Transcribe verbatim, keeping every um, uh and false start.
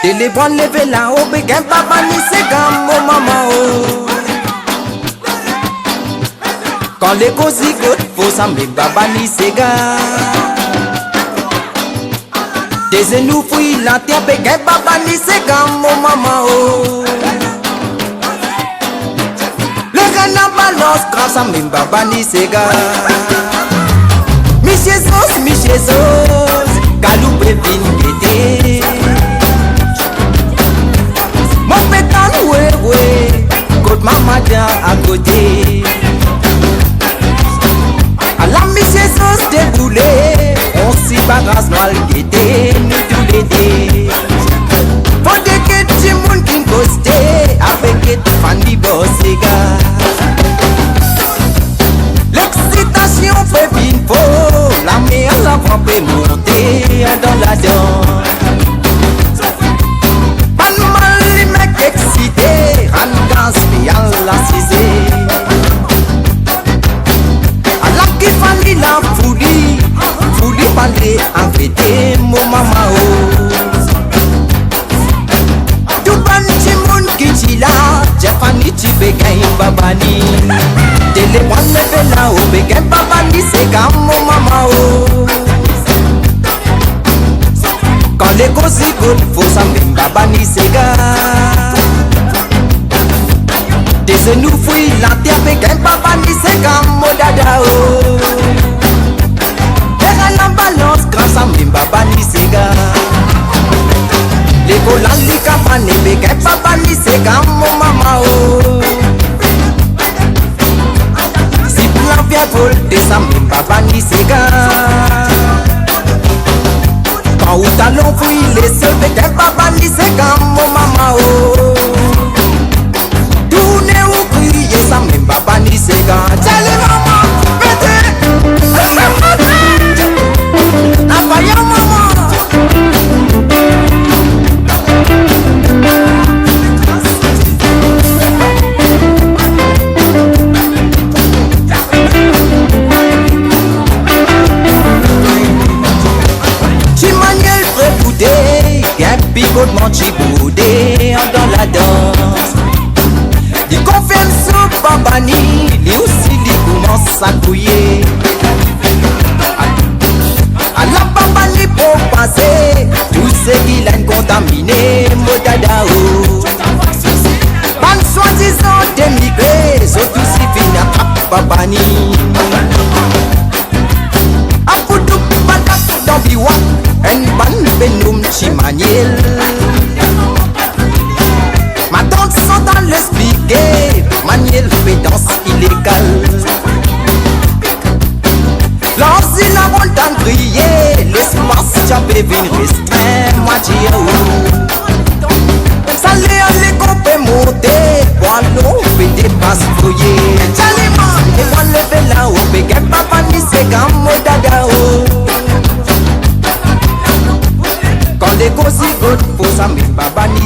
Delebran leve lao, be gagn baba ni sega, mo mama o. Kan lekoz zigot fo, samem baba ni sega. Dezenou fouy later, be gagn baba ni sega, mo mama o. Lerenn la balans, grav samem baba ni sega. Misie Zos, misie Zos, galou pe vinn gete. Mo pe tann wewe, kot mama Dia akote. Ala misie Zos deboule, on si bagaz nou al gete, nou toulede. Fode get dimoun ki'nn poste, avek get fani bor sega. Lexitasion pe vinn for, lamer lavan pe monte andan ladans. Bann mal limen exite, rann gaz pe al asize. Ala ki fani lafouli, fouli pale avete mo mama o. Tou bann dimoun ki ti la, dir fani ti pe gagn baba ni. Delebran leve lao, be gagn baba ni sega mo mama o. Kan lekoz zigot fo, samem baba ni sega. Dezenou fouy later, be gagn baba ni sega mo dada o. Lerenn la balans, grav samem baba ni sega. Lekol al li kafane, be gagn baba ni sega mo mama o. Sip la vinn volte, samem baba ni sega. Kan ou talon fouy lesol, be gagn baba ni sega mo mama o. Tourne ou kriye, samem baba ni sega. Tchale mama, pete. Avaya mama. Ti Maniel pre boude, gagn pigotman ti boude andan ladans. Li konfirm so baba ni, li osi li koumans al gouye. Ala baba ni propaze, tou seki linn kontamine mo dada o. Bann swadizan demigre, zot osi finn atrap baba ni. Apoudou, badap dan biwa, enn bann pe nom Ti Maniel. Matant Santal explike, Maniel pe dans ilegal. Lanzi lamontann kriye, lespas ti pe vinn restrin, mwa dir ou. Sale ale konpe monte, bwalon pe depas foye. Tchale mama, e mwa leve lao, be gagn baba ni sega mo dada o. Kan lekoz zigot fo, samem baba ni